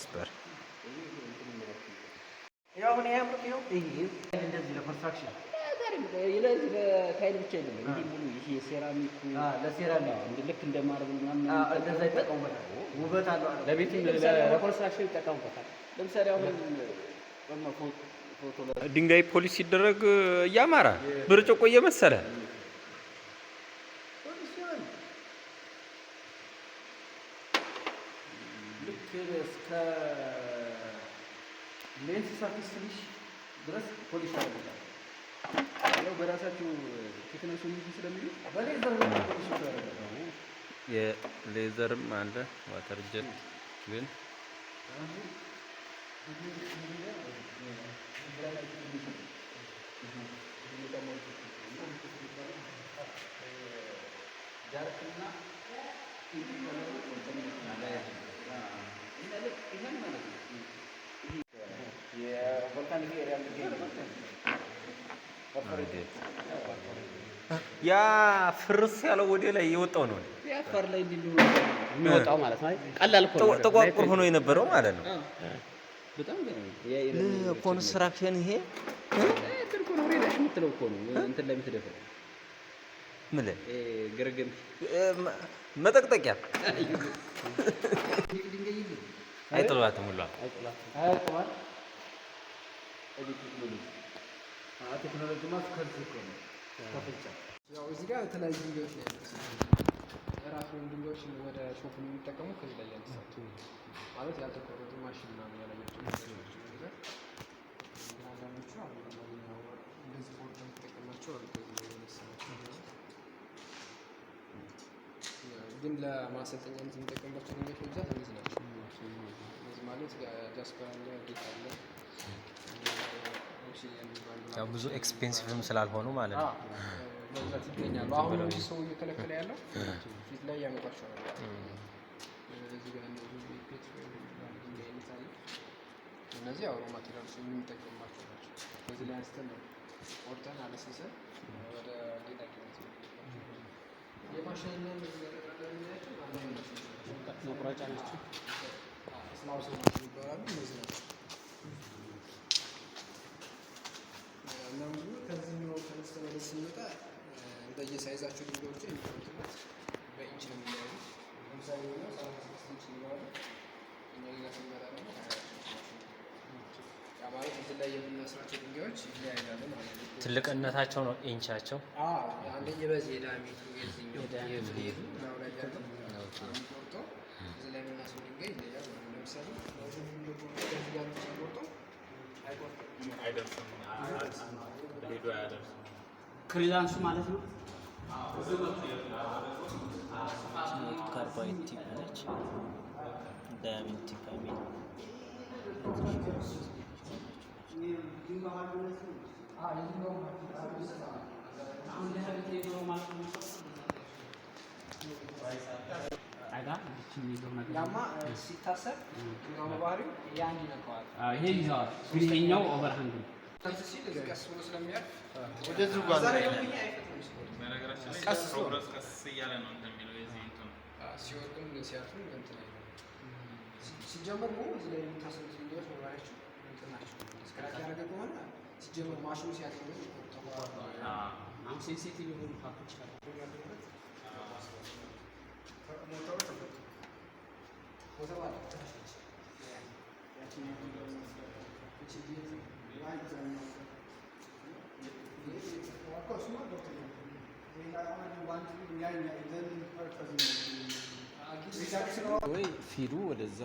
Jasper። ያው አሁን አያምርም? ይኸው እንደዚህ ለ construction። ለዚህ ለ tile ብቻ አይደለም። ይሄ ሙሉ ይሄ ሴራሚኩ። ለሴራሚክ። ልክ እንደ marble ምናምን። እንደዛ ይጠቀሙበታል። ውበት አለው አለ። ለቤትም ለ construction ይጠቀሙበታል። ለምሳሌ አሁን ፎቶ ድንጋይ polish ሲደረግ እያማረ ብርጭቆ እየመሰለ። ሲሆን ልክ እስከ lens surface finish ድረስ polish ያደርጉታል። ያው በራሳቸው thickness ኡ እንትን ስለሚሉ በሌዘር ነው polish ያደርጋል። የሌዘርም አለ፣ water jet ግን። Dark እና pink color ኡ እና ልክ ይሄን ማለት ነው። የ volcanic area የሚገኝ። እንዴት ያ ፍርስ ያለው ወደ ላይ የወጣው ነው። የአፋር ላይ እንዲህ የሚወጣው ማለት ነው። ቀላል እኮ ነው። ጠቋቁር ሆኖ የነበረው ማለት ነው። በጣም ገና ለ construction ይሄ። እንትን እኮ ነው፣ ሬዳሽ የምትለው እኮ ነው እንትን ላይ የምትደፋው። ምን ላይ? ግርግም። መጠቅጠቂያ አይጥሏትም ሁላ። አያውቅም። ቴክኖሎጂማ እስከዚህ እኮ ነው፣ እስከ። ያው እዚህ ጋር የተለያዩ ድንጋዮች ነው ያሉት። ራሱ ወይም ድንጋዮች ወደ shop የሚጠቀሙ ከዚህ ላይ ያነሳቸው ማለት ያልተቆረጡ ማሽን ምናምን ያላያቸው ድንጋዮች ናቸው በብዛት። ግን አንዳንዶቹ አሁን ያው እንደዚህ ቆርጠ የምትጠቀማቸው አሉ። ከዚህ ላይ ያነሳናቸው ግን ለማሰልጠኛነት የሚጠቀምባቸው ድንጋዮች በብዛት እነዚህ ናቸው። እነዚህ ማለት jasper አለ፣ agate አለ፣ obsidian የሚባሉ። ያው ብዙ expensive ም ስላልሆኑ ማለት ነው። በብዛት ይገኛሉ። አሁን ነው እንጂ ሰው እየከለከለ ያለው፣ ፊት ላይ ያመጧቸው ነበር። እዚህ ጋር እነዚህ ፔት የሚባል ድንጋይ አይነት አለ። እነዚህ ያው raw materials የምንጠቀምባቸው ናቸው። ከዚህ ላይ አንስተን ነው ቆርጠን አለስልሰን ወደ ጌጣጌጥነት የምንጠቀምባቸው። የማሽንና እነዚህ ጠቅላላ የምናያቸው አንድ አይነት ማሽኖች ናቸው። መቁረጫ ናቸው። Slicer ማሽን ይባላሉ። እነዚህ ናቸው። እና ምንድነው ከዚህኛው ተነስተን ወደዚህ ስንመጣ እንደየ size ኣቸው ድንጋዮችን የሚቆርጡበት በኢንች ነው የሚለያዩት። ለምሳሌ ይኸኛው 36 ኢንች እንለዋለን። እኛ ሌላ ስንመጣ ደግሞ 24 ኢንች ማሽን ነው። ያ ማለት እንትን ላይ የምናስራቸው ድንጋዮች ይለያያሉ ማለት ነው። ትልቅነታቸው ነው ኢንቻቸው። አዎ፣ አንደኛ በዚህ የ diameter ኡ የዚህኛው የፍሬቱ ላዩ ላይ ያለው የሚቆርጠው እዚህ ላይ የምናስረው ድንጋይ ይለያል ማለት ነው። ለምሳሌ ከዚህ ጋር ብቻ ቆርጠው አይቆርጥም። አይደርስም። ሄዶ አያደርስም። Clearance ኡ ማለት ነው። Carbide tip ነች። Diamond tip, I mean. አሁን ለህብት ማለት ነው። ጠጋ የሚይዘው ነገር። ያማ ሲታሰር ድንጋዩ በባህሪው ያን ይነካዋል። አዎ፣ ይሄ ይዘዋል። ግን ይሄኛው overhang ነው። እንትን ሲል እዚህ ቀስ ብሎ ስለሚያርፍ ወደዚሁ እዛ ላይ ደግሞ ይሄ አይፈጥንም ሲወድቅ። በነገራችን ላይ progress ቀስ እያለ ነው እንትን የሚለው የዚህ እንትኑ። ሲወድቅም ሲያርፍም እንትን አይልም። ሲጀመር ደግሞ እዚህ ላይ የሚታሰሩት ድንጋዮች በባህሪያቸው እንትን ናቸው። Scratch ያደረገ ከሆነ ሲጀመር ማሽኑ ሲያገኘው ይቆርጠዋል። አሁን sensitive የሆኑ part ኦች አሉ። ያለበት ሞተሩ ተፈቶ ሞተሩ አለ። እቺ ቤት ያኛው እኮ እሱማ ገብቶኛል። ወይ feed ኡ ወደዛ።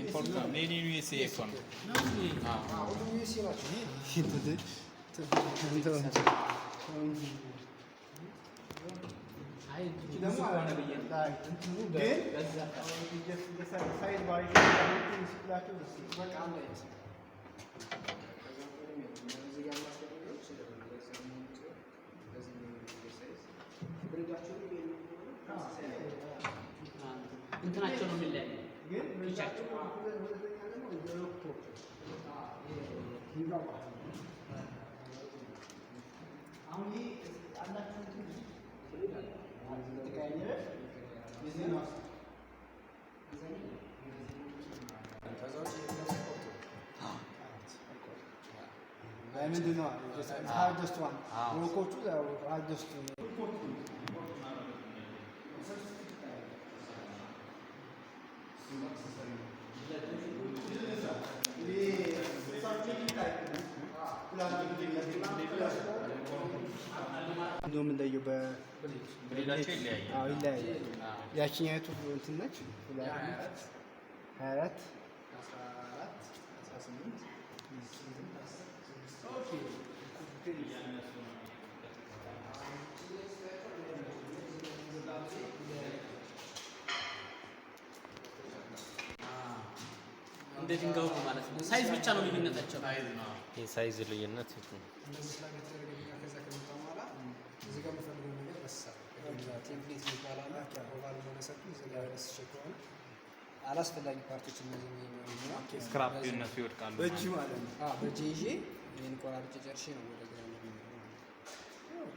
Import ነው። Made in USA እኮ ነው። ሁሉም USA ናቸው። ግን side variation በቃ አንድ አይነት ነው። ከዛ ምንም የለም። እዚህ ጋር ማስደረጊያዎች ለዛ የሚሆኑ ሲሆን ለዚህ የሚሆኑ size blade ኣቸው የሚሆኑ ተመሳሳይ ነው። እንትናቸው ነው የሚለያየው። ግን ሁለተኛ ደግሞ የሮክቶ አሁን ይህ አንዳቸው እንትን የተቀያየረ የዚህ ነው። Diamond ነው hardest one፣ rock ኦቹ hardest። ነው የምንለየው በ Blade ኣቸው ይለያያል። አዎ ይለያያል። ያችኛይቱ እንትን ነች 24። 14፣ 18። እንደ ድንጋዩ ነው ማለት ነው። Size ብቻ ነው ልዩነታቸው። የ size ልዩነት እንደዚህ slab የተደረገ ድንጋይ ከዛ ከመጣ በኋላ እዚህ ጋር የምፈልገው ነገር በስሳለሁ። Template የሚባል አለ። Oval ሆነ ሰፊ እዚህ ጋር በስሼ ከሆነ አላስፈላጊ part ኦች እነዚህ የሚሆኑ Scrap እነሱ ይወድቃሉ። በእጅ ማለት ነው። አዎ፣ በእጄ ይዤ ይሄን ቆራርጬ ጨርሼ ነው ወደ grinder የሚሄደው ማለት ነው።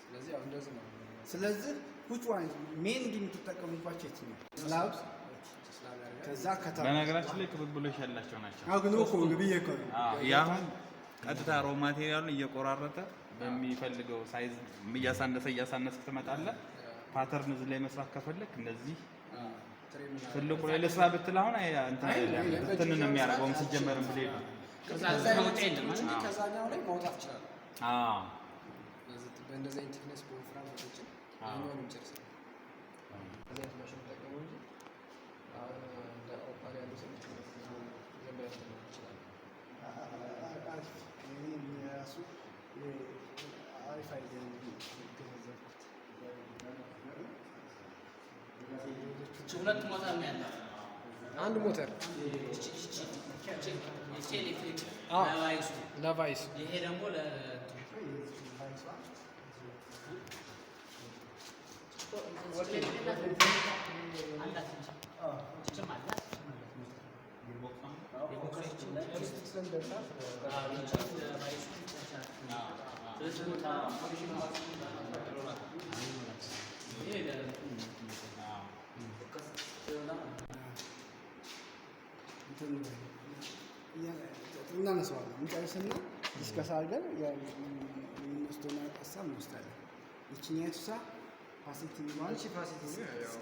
ስለዚህ ያው እንደዚህ ነው። ስለዚህ which one main የምትጠቀሙባቸው የትኛው slab? Slab ያደርጋል። ከዛ ከተማ በነገራችን ላይ ቅብብሎሽ ያላቸው ናቸው። አዎ፣ ግን እኮ ብዬ እኮ ነው። ያሁን ቀጥታ raw material ኡን እየቆራረጠ በሚፈልገው size እያሳነሰ እያሳነሰ ትመጣለህ። Pattern እዚህ ላይ መስራት ከፈለክ እንደዚህ ትልቁ ላይ ልስራ ብትል አሁን እንትን አይደለም፣ እንትን ነው የሚያደርገውም ሲጀመርም blade ኡ። ከዛ መውጫ የለም አይደል? እንጂ ከዛኛው ላይ ማውጣት ይችላል። አዎ። በእንደዚህ አይነት thickness በወፍራም በቀጭን ይሄኛውንም ጨርሰን እንደዚህ አይነት ማሽን ተጠቀሙ እንጂ አሁን እንደ ኦፓል ያሉ ሰዎች ዝም ብለን እንትን ማለት ይችላል። አሪፍ፣ እኔ የራሱ አሪፍ idea ነው የገነዘብኩት። እቺ ሁለት ሞተር ነው ያላት። አንድ ሞተር። እቺ እቺ እቺ እቺ ኤሌክትሪክ አዎ። ለ vise ኡ ለ vise። ይሄ ደግሞ ለ አላት እንጂ እቺም አላት። ስለሚደርሳት እቺ ለ vise ኡ ብቻ። ስለዚህ ቦታ ይሄ ለእንትን ነው። እንትን እናነሳዋለን፣ እንጨርስና discuss አድርገን የምንወስደውን ሀሳብ እንወስዳለን። ይችኛይቱ ሳ facet ይባላል። እቺ facet ነው። ያው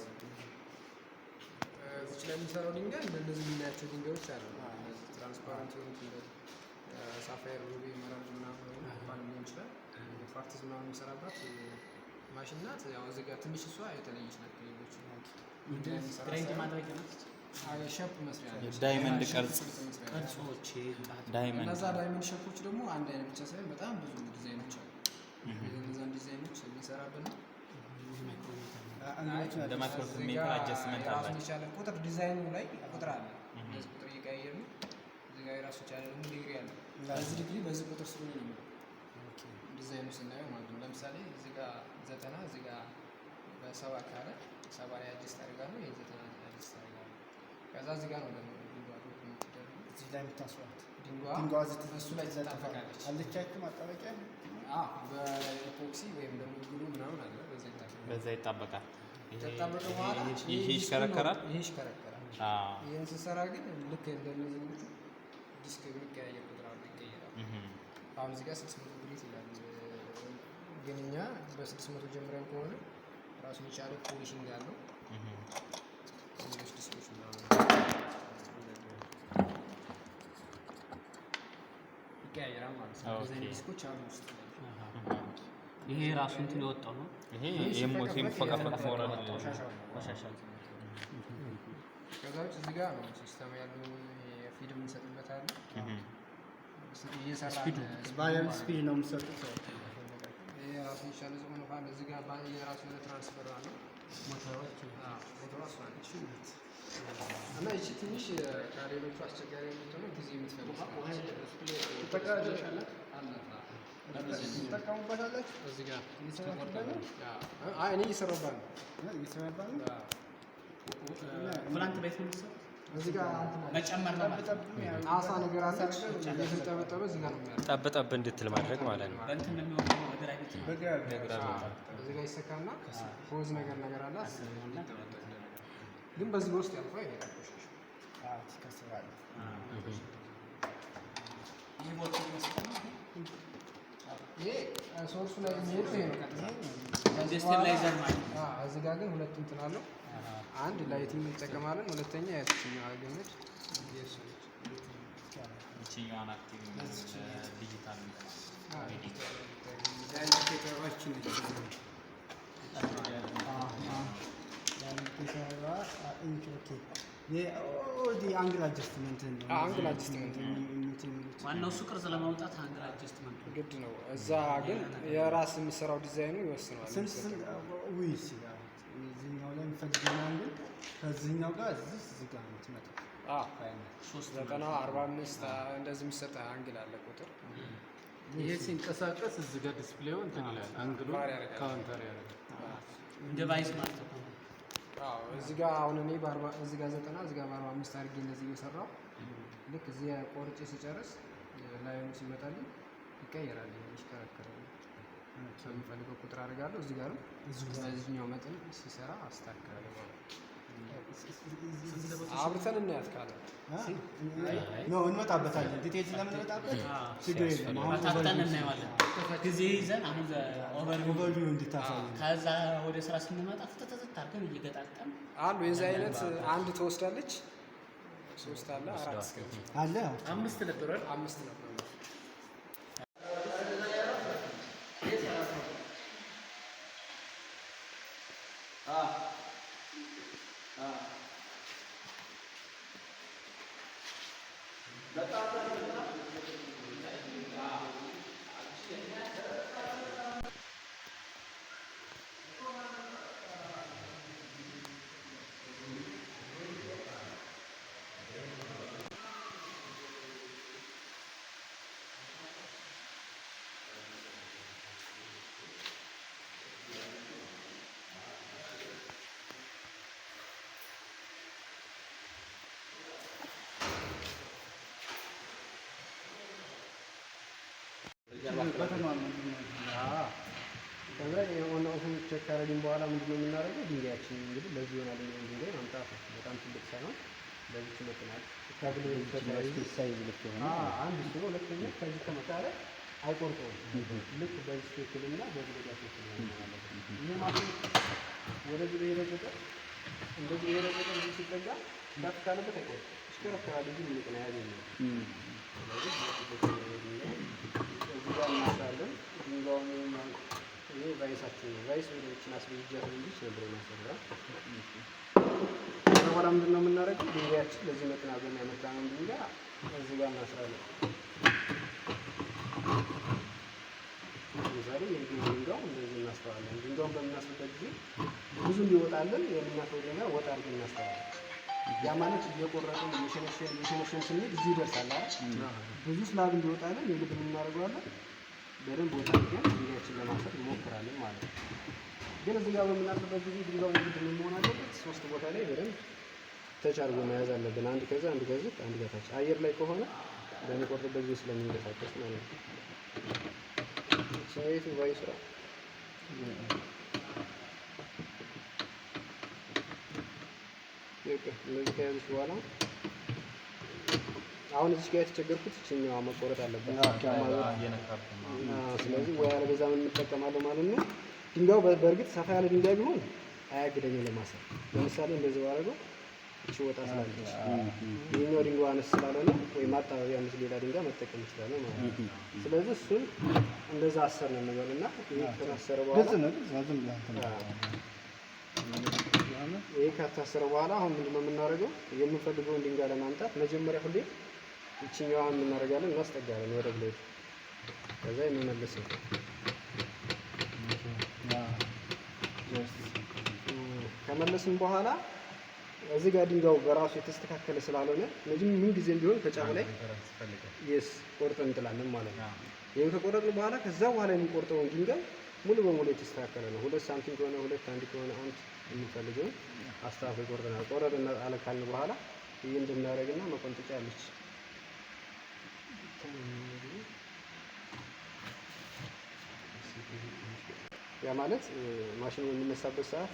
እዚች ላይ የምንሰራው ድንጋይ እንደነዚህ የምናያቸው ድንጋዮች አሉ። እነዚህ transparent የሆኑት እንደ sapphire፣ ruby፣ emerald ምናምን ወይም opal ሊሆን ይችላል። ኳርቲዝ ምናምን የምንሰራባት ማሽን ናት። ያው እዚህ ጋር ትንሽ እሷ የተለየች ናት ከሌሎቹ። Grind ማድረጊያ ናት። Shape መስሪያ ነች። Diamond Shape ቅርጽ። መስሪያ ነች። ቅርጾች Diamond። እነዛ diamond shape ኦች ደግሞ አንድ አይነት ብቻ ሳይሆን በጣም ብዙ ዲዛይኖች አሉ። እነዛን ዲዛይኖች የምንሰራበት ነው። እንደ micrometer adjustment የራሱን አላቸው። የቻለ ቁጥር ዲዛይኑ ላይ ቁጥር አለ። እንደዚህ ቁጥር እየቀያየር ነው። እዚህ ጋር የራሱ የቻለ ደግሞ ዲግሪ አለ። በዚህ ዲግሪ በዚህ ቁጥር ስለሆነ ነው የሚለው ዲዛይኑ ስናየው ማለት ነው። ለምሳሌ እዚህ ጋር 90፣ እዚህ ጋር በ70 ካለ 70 ላይ adjust አደርጋለሁ። ይሄ 90 adjust አደርጋለሁ። ከዛ እዚህ ጋር ነው ደግሞ ድንጋዋ drop የምትደረገው። እዚህ ላይ የምታስሯት ድንጋዋ ድንጋዋ እዚህ እሱ ላይ ትጣበቃለች። አለቻችሁ ማጣበቂያ? አዎ፣ በ epoxy ወይም ደግሞ glue ምናምን አለ፣ በዛ ይጣበቃል። በዛ ይጣበቃል። ከተጣበቀ በኋላ ይሄ ዲስኩ ነው- ይሽከረከራል። ይሄ ይሽከረከራል። አዎ። ይህን ስሰራ ግን ልክ እንደነዚህኞቹ ዲስክ የሚቀያየር ቁጥር አለ፣ ይቀየራል። አሁን እዚህ ጋር 600 grit ይላል። ግን እኛ በ600 ጀምረን ከሆነ ራሱን የቻለ polishing አለው። ሌሎች ዲስኮች ምናምን ይቀያየራል ማለት ነው። እንደዚህ አይነት ዲስኮች አሉ ውስጥ ላይ። ይሄ ራሱ እንትን የወጣው ነው። ይሄ የሚፈቀፈቅ ሞራል። ቆሻሻው ነው። ቆሻሻ። ከዛ ውጭ እዚህ ጋር ነው system ያለው፣ የ feed የምንሰጥበት አለ። እየሰራ Variable speed ነው የምትሰጡት? ይሄ ራሱን የቻለ ዝሆን ውሃ እዚህ ጋር የራሱ የሆነ transfer አለው። ሞተሮች። አዎ፣ ሞተሯ እሷ ነች። እና ይቺ ትንሽ ከሌሎቹ አስቸጋሪ የምትሆነው ጊዜ የምትፈልግ አላት። ትጠቀሙበታላችሁ? እዚህ ጋር እየሰራችሁበት ነው? አይ፣ እኔ እየሰራሁባት ነው። እየሰራባት ነው? Coolant ቤት ነው የሚሰሩት? እዚህ ጋር እንትን አለ። መጨመር ነው ማለት ነው። አሳ ነገር አለች፣ እየተንጠበጠበ እዚህ ጋር ነው የሚያልፈው። ጠብ ጠብ እንድትል ማድረግ ማለት ነው። በእንትን ነው የሚወጣው፣ በ gravity ነው። እዚህ ጋር ይሰካና hose ነገር ነገር አላት፣ ግን በዚህ በውስጥ ያልፋ ይሄዳል ቆሻሻው። ከስራለ። ይሄ source ኡ ላይ የሚሄደው ይሄ ነው ቀጥታ። እንደ stabilizer ማለት ነው። አዎ፣ እዚህ ጋር ግን ሁለት እንትን አለው። አንድ lighting እንጠቀማለን፣ ሁለተኛ ያችኛዋ ገመድ የእሱ ነች። ይችኛዋን active digital አዎ፣ indicator ዋ ይቺ ነች። indicator ዋ okay። Angle adjustment ነው። አዎ፣ angle adjustment ነው። እንትን የሚሉት ዋናው እሱ ቅርጽ ለማውጣት angle adjustment ነው። ግድ ነው። እዛ ግን የራስ የሚሰራው ዲዛይኑ ይወስነዋል። ስንት ስንት ውይ እዚህኛው ላይ የሚፈልገውን angle ከዚህኛው ጋር እዚህ ጋር ነው የምትመጣው። አዎ፣ final ሶስት 90 45 እንደዚህ የሚሰጥ angle አለ ቁጥር ይሄ ሲንቀሳቀስ እዚህ ጋር display ው እንትን ይላል፣ angle ኡ vary ያደርጋል። counter ያደርጋል። እንደ vise ማለት ነው። አዎ እዚህ ጋር አሁን እኔ በ40 እዚህ ጋር 90 እዚህ ጋር በ45 አድርጌ እንደዚህ እየሰራው ልክ እዚህ ቆርጬ ስጨርስ line ኡ ሲመጣልኝ ይቀየራል። ይሄ ይሽከረከራል። በምፈልገው ቁጥር አድርጋለሁ። እዚህ ጋርም በዚህኛው መጠን ሲሰራ አስተካክላለሁ ማለት ነው። አብርተን እናያት ካለ ነው እንመጣበታለን። Detail ስለምንመጣበት ችግር የለም። አሁን አጣጥተን እናየዋለን። ጊዜ ይዘን አሁን overview Overview እንድታሳይ ነው። ከዛ ወደ ስራ ስንመጣ ፍትትት አድርገን እየገጣጠም አሉ የዚህ አይነት አንድ ትወስዳለች፣ ሶስት አለ፣ አራት እስከ አለ አምስት ነበር አይደል? አምስት ነበር። ከዛ የሆነ off check ካደረግን በኋላ ምንድነው የምናደርገው? ድንጋያችን እንግዲህ ለዚህ ይሆናል የሚለውን ድንጋይ ማምጣት ነው። በጣም ትልቅ ሳይሆን ለዚች ይመጥናል። ከ blade Size ልክ የሆነ አንድ እሱ ነው። ሁለተኛ ከዚህ ከመጣ ላይ አይቆርጠውም። ልክ በዚህ ትክክልና በ blade ኣ ትክክል ነው መሆን አለበት። ይህ ማሽን ወደዚህ በሄደ ቁጥር እንደዚህ በሄደ ቁጥር እዚህ ሲጠጋ ከፍ ካለበት አይቆርጥም፣ ይሽከረከራል እንጂ የሚነቅል አያገኝም። ስለዚህ ድንጋይ እዚህ ጋር እናስራለን። ድንጋዩን ይሄ vise ኣችን ነው። Vise ወደችን አስበጅጃት እንጂ ነበር የማሰራ። ከዛ በኋላ ምንድን ነው የምናደርገው? ድንጋያችን ለዚህ መጠን አድርገን ያመጣነውን ድንጋይ እዚህ ጋር እናስራለን። ለምሳሌ የዚህ ድንጋዩ እንደዚህ እናስረዋለን። ድንጋዩን በምናስርበት ጊዜ ብዙ እንዲወጣልን የምናስረው ድንጋይ ወጣ አድርገን እናስረዋለን። ያ ማለት እየቆረጥን እየሸነሸን እየሸነሸን ስንሄድ እዚህ ይደርሳል አይደል? ብዙ slab እንዲወጣልን የግድ የምናደርገዋለን በደንብ ወጣ አድርገን ድንጋያችን ለማሰር እንሞክራለን ማለት ነው። ግን እዚህ ጋር በምናስርበት ጊዜ ድንጋዩ የግድ ምን መሆን አለበት? ሶስት ቦታ ላይ በደንብ touch አድርጎ መያዝ አለብን። አንድ ከዛ፣ አንድ ከዚህ፣ አንድ ከታች። አየር ላይ ከሆነ በሚቆርጥበት ጊዜ ስለሚንቀሳቀስ ማለት ነው። ስሜቱ ባይ ስራ በቃ እንደዚህ ከያዘች በኋላ አሁን እዚህ ጋር የተቸገርኩት ይችኛዋ መቆረጥ አለባት። ስለዚህ ወይ አለበዛ ምን እንጠቀማለን ማለት ነው። ድንጋዩ በእርግጥ ሰፋ ያለ ድንጋይ ቢሆን አያግደኝም ለማሰር። ለምሳሌ እንደዚህ ባደረገው እቺ ወጣ ስላለች ይሄኛው ድንጋዩ አነስ ስላለ ነው፣ ወይ ማጣበቢያ ምስ ሌላ ድንጋይ መጠቀም ይችላል ማለት ነው። ስለዚህ እሱን እንደዛ አሰር ነው እንበልና ይሄ ከታሰረ በኋላ ግልጽ ነው። ግልጽ ነው። ዝም ብለህ እንትን ይሄ ከታሰረ በኋላ አሁን ምንድነው የምናደርገው? የምንፈልገውን ድንጋይ ለማምጣት መጀመሪያ ሁሌ ይችኛዋን እናደርጋለን፣ እናስጠጋለን ወደ blade ኡ። ከዛ የመመለስ ነው። ከመለስን በኋላ እዚህ ጋር ድንጋዩ በራሱ የተስተካከለ ስላልሆነ እነዚህ ምን ጊዜም ቢሆን ከጫፍ ላይ yes ቆርጠን እንጥላለን ማለት ነው። ይህን ከቆረጥን በኋላ ከዛ በኋላ የሚቆርጠውን ድንጋይ ሙሉ በሙሉ የተስተካከለ ነው። 2 ሳንቲም ከሆነ 2፣ 1 ከሆነ 1 የምንፈልገውን አስተካክሎ ቆርጠናል። ቆረጥን አለ ካልን በኋላ ይህ እንድናደርግና መቆንጠጫ አለች። ያ ማለት ማሽኑ በሚነሳበት ሰዓት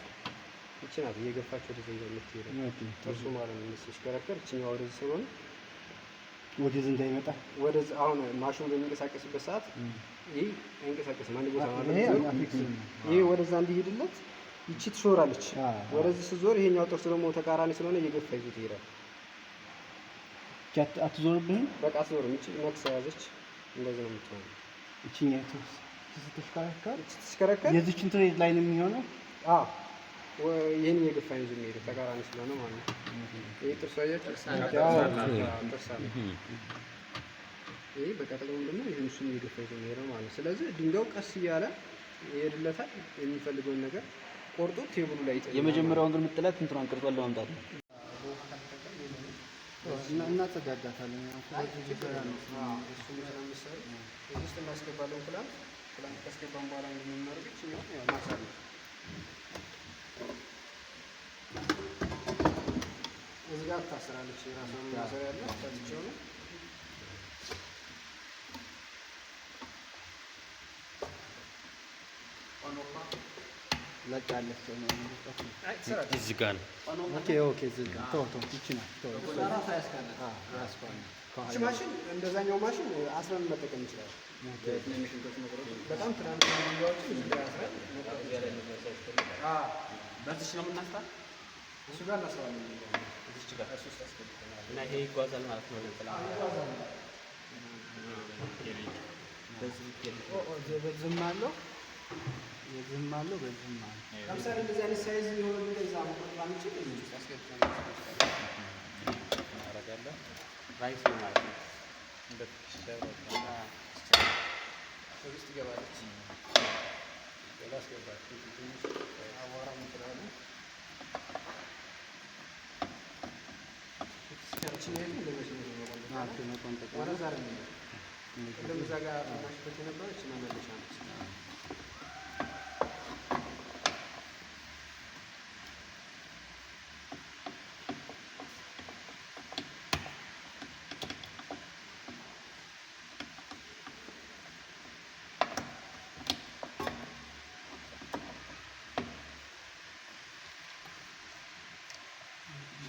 ይቺ ናት እየገፋች ወደዚህ የምትሄደው ጥርሱ ማለት ነው። ሲሽከረከር ይችኛዋ ወደዚህ ስለሆነ ወደዚህ እንዳይመጣ ወደዚህ አሁን ማሽኑ በሚንቀሳቀስበት ሰዓት ይህ አይንቀሳቀስም። አንድ ቦታ ማለት ይሄ ነው። fix ነው። ይሄ ወደዛ እንዲሄድለት ይቺ ትዞራለች። ወደዚህ ስትዞር ይሄኛው ጥርስ ደግሞ ተቃራኒ ስለሆነ እየገፋ ይዞት ይሄዳል። አትዞርብህም? በቃ አትዞርም። ይቺ መክስ የያዘች እንደዚህ ነው የምትሆነው። ይቺኛይቱ ስትሽከረከር ይቺ ትሽከረከር የዚች እንትን ላይ ነው የሚሆነው። አዎ ይሄን እየገፋ ይዞ የሚሄደው ተቃራኒ ስለሆነ ማለት ነው። ይሄ ጥርሱ አያችሁ? ጥርስ አለ። ይሄ በቃ ጥቅሙ ምንድን ነው? ይሄን እሱን እየገፋ ይዞ የሚሄደው ማለት ነው። ስለዚህ ድንጋዩ ቀስ እያለ ይሄድለታል። የሚፈልገውን ነገር ቆርጦ table ኡ ላይ ይጥላል። የመጀመሪያውን ግን የምትጥላት እንትኗን ቅርጿን ለማምጣት ነው። እናጸዳዳታለን። እሱን ስለምትሰሩ እዚህ ውስጥ እናስገባለን። clamp clamp ካስገባን በኋላ እንደምናደርገው ይችኛውን ያው ማሰር ነው። እዚህ ጋር ታስራለች። የራሷን ማሰሪያ ያለ ታትቼው ነው። ለቃለች ነው። እዚህ ጋር ነው። okay okay። እዚህ ጋር ተው ተው፣ ይቺ ናት። ተው እቺ ማሽን እንደዛኛው ማሽን አስረን መጠቀም እንችላለን። በጣም ትናንሽ ድንጋዮችን እዚህ ጋር አስረን መጠቀም እንችላለን። በዚች ነው የምናስራት። እሱ ጋር እናስራለን። እዚች ጋር እሱ ውስጥ አስገብተናል። እና ይሄ ይጓዛል ማለት ነው። ነጥላ በዚህም አለው የዚህም አለው በዚህም አለው። ለምሳሌ እንደዚህ አይነት size የሆነ ድንጋይ እዛ መቁረጥ ባንችል እዚህ ውስጥ አስገብተን መስራት እንችላለን። ራይስ ነው ማለት ነው። እንደ fixture እዚህ ውስጥ ትገባለች። ገባ አስገባት። ትንሽ አቧራ እንጥላለን። ወደዛ አይደለም ቅድም እዛ ጋር ማሽበት የነበረው ይቺ መመለሻ ነች።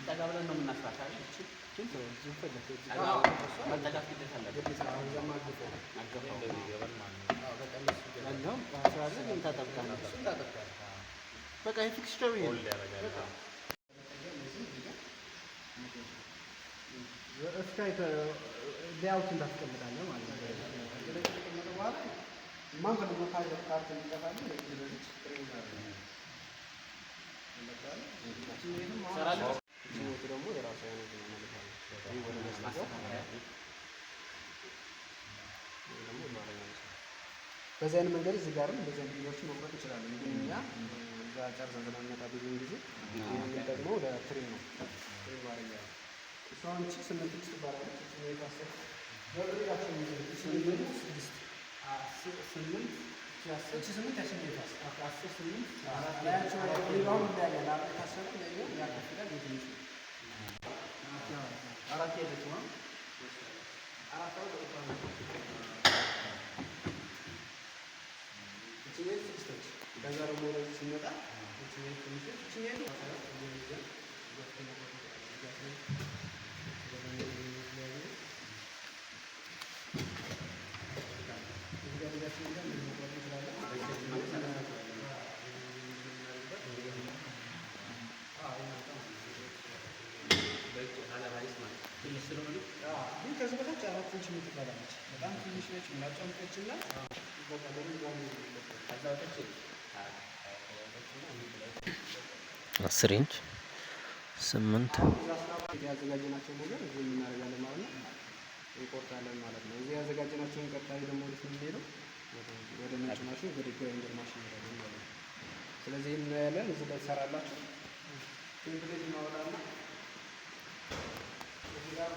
ጠጋ ብለን ነው የምናስራት አይደል? እቺ መጠጋት ግዴታ አለብን። ግዴታ አሁን እዛ ማገፈው አገፋው በቃ እንደሱ ይገባል። ያለውም ታስራለህ፣ ግን ታጠብቃለህ። እሱን ታጠብቃለህ። በቃ የ fixture ኡ ይሄ ነው። እስከ layout እንዳስቀምጣለህ ማለት ነው። ከተቀመጠ በኋላ የማንፈልገው part እንዲጠፋልን በዚህ trim እናደርጋለን። ይቺኛይቱ ደግሞ የራሷ የሆነ መመለሻ ነው። ይህ ወደ መስጠው ይህ ደግሞ ማረሚያ ነው። በዚህ አይነት መንገድ እዚህ ጋርም እንደዚህ አይነት ድንጋዮችን መቁረጥ እንችላለን። ግን እኛ እዛ ጨርሰን ስለምንመጣ ብዙውን ጊዜ የምንጠቅመው ለ trim ነው። trim ማድረጊያ ነው። እሷ አሁን ይቺ 8 ኢንች ትባላለች። ይቺኛይቱ 10 በብሬዳቸው ስምንት ስድስት ስምንት እቺ 8 ያቺኛይቱ 10 10 8 ላያቸው ሌላውን ይለያያል። አብረን የታሰረው ያኛው ያ ከፍ ይላል፣ ይሄ ትንሽ ነው። አራት ያለችው ነው። አራት አሁን በጣም ነው። ይቺኛይቱ 6 ነች። ከዛ ደግሞ ወደዚህ ስንመጣ ይቺኛይቱ ትንሽ ነች። ይቺኛይቱ ግን ከዚህ በታች 4 ኢንች የምትባላለች በጣም ትንሽ ነች። ምላጯም ቀጭን ናት። በቃ 10 ኢንች 8 ያዘጋጀናቸውን ነገር እዚህ የምናደርጋለን ማለት ነው። እንቆርጣለን ማለት ነው። እዚህ ያዘጋጀናቸውን ቀጣይ ደግሞ ወዴት ነው የምንሄደው? ወደ ነጭ ማሽን፣ ወደ grinder ማሽን እንሄዳለን ማለት ነው። ስለዚህ ይህን እናያለን። እዚህ ላይ ትሰራላችሁ። template እናወጣና እዚህ ጋር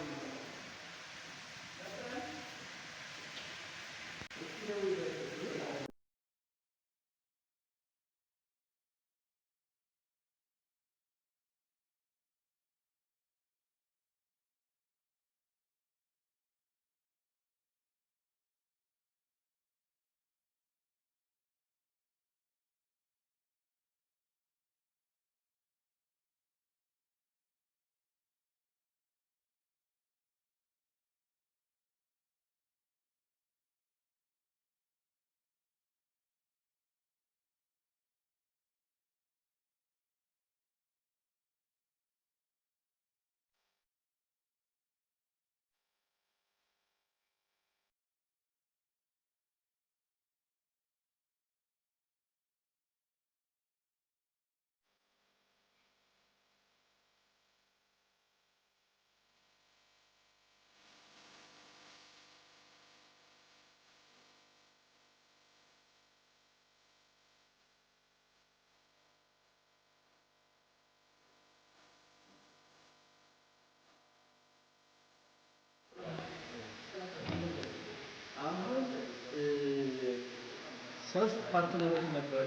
ሶስት partner ኦች ነበሩ።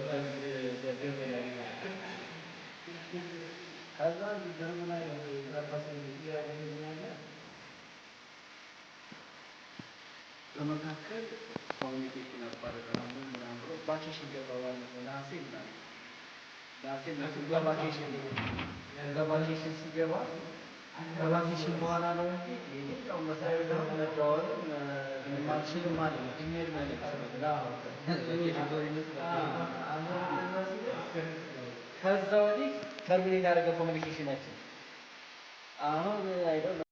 ከዛ ጀርመናዊ ያገኘኛለ በመካከል communication አቋርጠናል ምናምን ብሎ vacation ገባ ማለት ነው። ነሐሴ ምናምን ነሐሴ በ vacation በ vacation ሲገባ ከ vacation በኋላ ነው እንጂ ያው መስሪያ ቤት አሁን መደዋወልም አልችልም ማለት ነው። ኢሜል መልዕክት ከዛ ወዲህ terminate ያደረገ communication ኣችን አሁን I don't